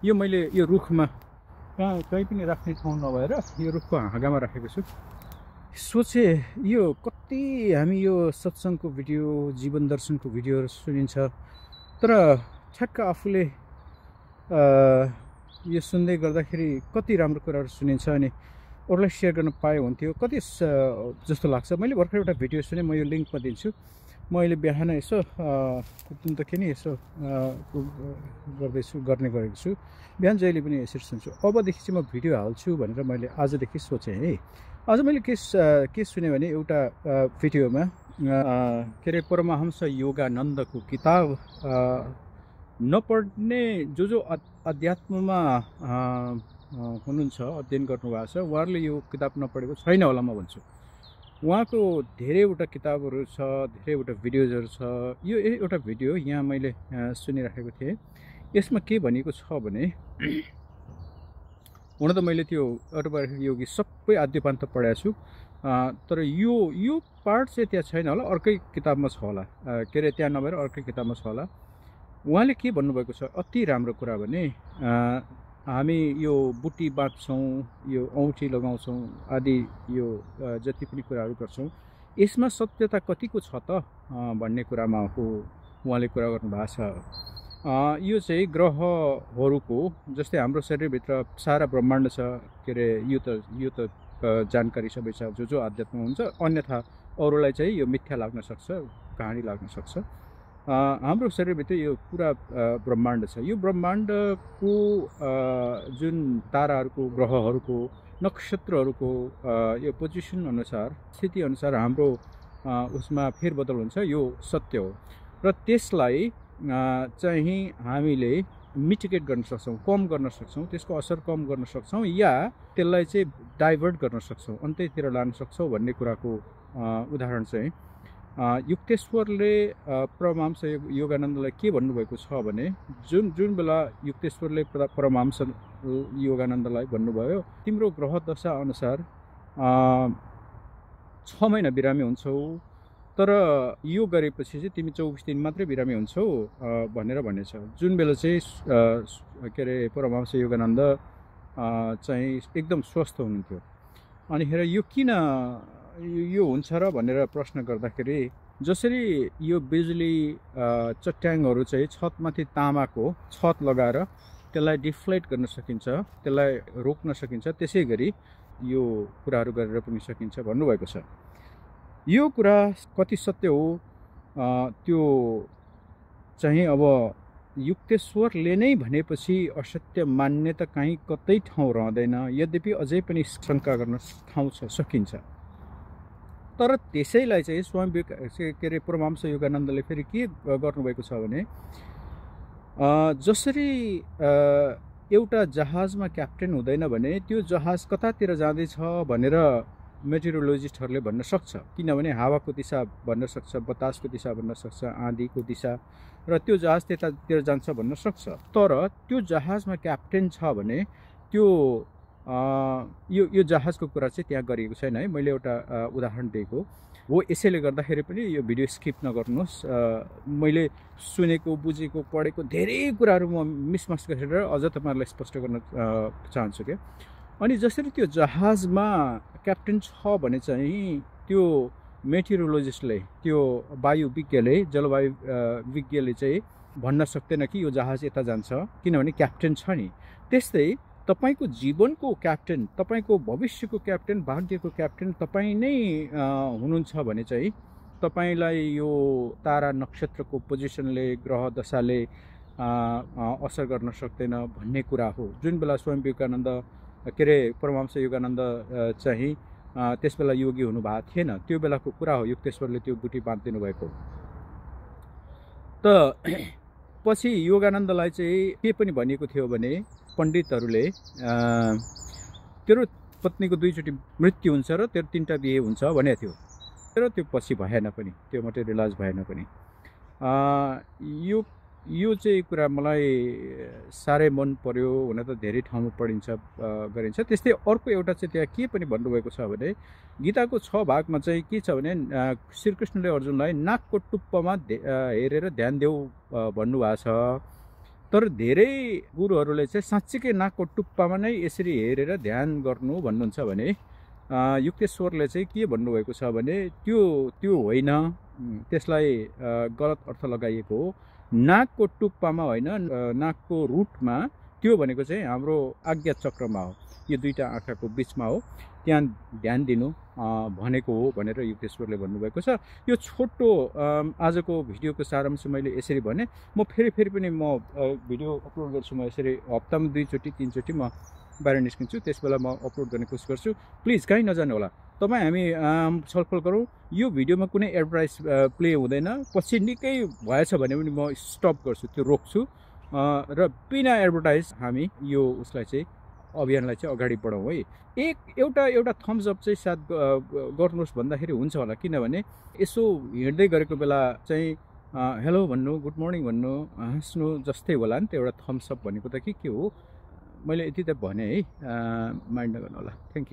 यो मैले यो रुखमा कहीँ पनि राख्ने ठाउँ नभएर यो रुखको हाँगामा राखेको छु। सोचे यो कति हामी यो सत्सङ्गको भिडियो जीवन दर्शनको भिडियोहरू सुनिन्छ, तर ठ्याक्क आफूले यो सुन्दै गर्दाखेरि कति राम्रो कुराहरू सुनिन्छ अनि अरूलाई सेयर गर्न पाए हुन्थ्यो कति जस्तो लाग्छ। मैले भर्खर एउटा भिडियो सुने, म यो लिङ्कमा दिन्छु। म अहिले बिहान यसो त के नि यसो गर्ने गरेको छु। बिहान जहिले पनि यसरी सुन्छु। अबदेखि चाहिँ म भिडियो हाल्छु भनेर मैले आजदेखि सोचेँ है। आज मैले के सुने भने एउटा भिडियोमा के अरे परमहंस योगानन्दको किताब नपढ्ने जो अध्यात्ममा हुनुहुन्छ, अध्ययन गर्नुभएको छ, उहाँहरूले यो किताब नपढेको छैन होला म भन्छु। उहाँको धेरैवटा किताबहरू छ, धेरैवटा भिडियोजहरू छ। यो एउटा भिडियो यहाँ मैले सुनिराखेको थिएँ। यसमा के भनेको छ भने, हुन त मैले त्यो अटोबायोग्राफी योगी सबै आद्यपान्त पढाएको छु, तर यो पार्ट चाहिँ त्यहाँ छैन होला, अर्कै किताबमा छ होला। के अरे त्यहाँ नभएर अर्कै किताबमा छ होला। उहाँले के भन्नुभएको छ अति राम्रो कुरा भने, हामी यो बुटी बाँध्छौँ, यो औँठी लगाउँछौँ आदि, यो जति पनि कुराहरू गर्छौँ, यसमा सत्यता कतिको छ त भन्ने कुरामा उहाँले कुरा गर्नुभएको छ। यो चाहिँ ग्रहहरूको, जस्तै हाम्रो शरीरभित्र सारा ब्रह्माण्ड छ, के अरे यो त जानकारी सबै छ जो आध्यात्म हुन्छ। अन्यथा अरूलाई चाहिँ यो मिथ्या लाग्न सक्छ, कहानी लाग्न सक्छ। हाम्रो शरीरभित्र यो पुरा ब्रह्माण्ड छ। यो ब्रह्माण्डको जुन ताराहरूको, ग्रहहरूको, नक्षत्रहरूको यो पोजिसन अनुसार, स्थिति अनुसार हाम्रो उसमा फेरबदल हुन्छ, यो सत्य हो। र त्यसलाई चाहिँ हामीले मिटिगेट गर्न सक्छौँ, कम गर्न सक्छौँ, त्यसको असर कम गर्न सक्छौँ, या त्यसलाई चाहिँ डाइभर्ट गर्न सक्छौँ, अन्त्यतिर लान सक्छौँ भन्ने कुराको उदाहरण चाहिँ युक्तेश्वरले परमहंस योगानन्दलाई के भन्नुभएको छ भने, जुन बेला युक्तेश्वरले परमहंस योगानन्दलाई भन्नुभयो, तिम्रो ग्रह दशा अनुसार 6 महिना बिरामी हुन्छौ, तर यो गरेपछि चाहिँ तिमी 24 दिन मात्रै बिरामी हुन्छौ भनेर भनेछ। जुन बेला चाहिँ के अरे परमहंस योगानन्द चाहिँ एकदम स्वस्थ हुनुहुन्थ्यो। अनिखेर यो किन यो हुन्छ र भनेर प्रश्न गर्दाखेरि, जसरी यो बिजुली चट्याङहरू चाहिँ छतमाथि तामाको छत लगाएर त्यसलाई डिफ्लेट गर्न सकिन्छ, त्यसलाई रोक्न सकिन्छ, त्यसै गरी यो कुराहरू गरेर पनि सकिन्छ भन्नुभएको छ। यो कुरा कति सत्य हो त्यो चाहिँ अब युक्तेश्वरले नै भनेपछि असत्य मान्ने त कहीँ कतै ठाउँ रहँदैन। यद्यपि अझै पनि शङ्का गर्न ठाउँ छ, सकिन्छ। तर त्यसैलाई चाहिँ स्वामी के अरे परमहंस योगानन्दले फेरि के गर्नुभएको छ भने, जसरी एउटा जहाजमा क्याप्टेन हुँदैन भने त्यो जहाज कतातिर जाँदैछ भनेर मेटेरोलोजिस्टहरूले भन्न सक्छ, किनभने हावाको दिशा भन्न सक्छ, बतासको दिशा भन्न सक्छ, आँधीको दिशा, र त्यो जहाज त्यतातिर जान्छ भन्न सक्छ। तर त्यो जहाजमा क्याप्टेन छ भने त्यो यो जहाजको कुरा चाहिँ त्यहाँ गरिएको छैन है। मैले एउटा उदाहरण दिएको हो। यसैले गर्दाखेरि पनि यो भिडियो स्किप नगर्नुहोस्। मैले सुनेको, बुझेको, पढेको धेरै कुराहरू म मिसमास गरेर अझ तपाईँहरूलाई स्पष्ट गर्न चाहन्छु क्या। अनि जसरी त्यो जहाजमा क्याप्टेन छ भने चाहिँ त्यो मेटेरोलोजिस्टले, त्यो वायुविज्ञले, जलवायु विज्ञले चाहिँ भन्न सक्दैन कि यो जहाज यता जान्छ, किनभने क्याप्टेन छ नि। त्यस्तै तपाईको जीवनको क्याप्टेन, तपाईको भविष्यको क्याप्टेन, भाग्यको क्याप्टेन तपाईँ नै हुनुहुन्छ भने चाहिँ तपाईलाई यो तारा नक्षत्रको पोजिसनले, ग्रह दशाले असर गर्न सक्दैन भन्ने कुरा हो। जुन बेला स्वामी विवेकानन्द, के अरे परमहंस योगानन्द चाहिँ त्यस बेला योगी हुनुभएको थिएन, त्यो बेलाको कुरा हो। युक्तेश्वरले त्यो बुटी बाँधिदिनु भएको। त पछि योगानन्दलाई चाहिँ के पनि भनिएको थियो भने, पण्डितहरूले तेरो पत्नीको 2 चोटि मृत्यु हुन्छ र तेरो 3टा बिहे हुन्छ भनेको थियो। तर त्यो पछि भएन पनि, त्यो मटेरियलाइज भएन पनि। यो चाहिँ कुरा मलाई साह्रै मन पर्यो। हुन त धेरै ठाउँमा पढिन्छ, गरिन्छ। त्यस्तै अर्को एउटा चाहिँ त्यहाँ के पनि भन्नुभएको छ भने, गीताको 6 भागमा चाहिँ के छ भने, श्रीकृष्णले अर्जुनलाई नाकको टुप्पोमा हेरेर ध्यान देऊ भन्नुभएको छ। तर धेरै गुरुहरूले चाहिँ साँच्चीकै नाकको टुप्पामा नै यसरी हेरेर ध्यान गर्नु भन्नुहुन्छ भने युक्तेश्वरले चाहिँ के भन्नुभएको छ भने त्यो होइन, त्यसलाई गलत अर्थ लगाइएको हो। नाकको टुप्पामा होइन, नाकको रुटमा, त्यो भनेको चाहिँ हाम्रो आज्ञा चक्रमा हो, यो दुईटा आँखाको बिचमा हो, त्यहाँ ध्यान दिनु भनेको हो भनेर युक्तेश्वरले भन्नुभएको छ। यो छोटो आजको भिडियोको सारांश मैले यसरी भने। म फेरि पनि म भिडियो अपलोड गर्छु, म यसरी हप्तामा 2 चोटि 3 चोटि म बाहिर निस्किन्छु, त्यसबेला म अपलोड गर्ने कोसिस गर्छु। प्लिज कहीँ नजानु होला, तपाईँ हामी छलफल गरौँ। यो भिडियोमा कुनै एडभर्टाइज प्ले हुँदैन, पछि निकै भएछ भने पनि म स्टप गर्छु, त्यो रोक्छु र बिना एडभर्टाइज हामी यो उसलाई चाहिँ अभियानलाई चाहिँ अगाडि बढाउँ है। एउटा थम्स अप चाहिँ साथ गर्नुहोस् भन्दाखेरि हुन्छ होला, किनभने यसो हिँड्दै गरेको बेला चाहिँ हेलो भन्नु, गुड मर्निङ भन्नु, हाँस्नु जस्तै होला नि त एउटा थम्स अप भनेको त के हो। मैले यति त भने है, माइन्ड नगर्नु होला। Thank you.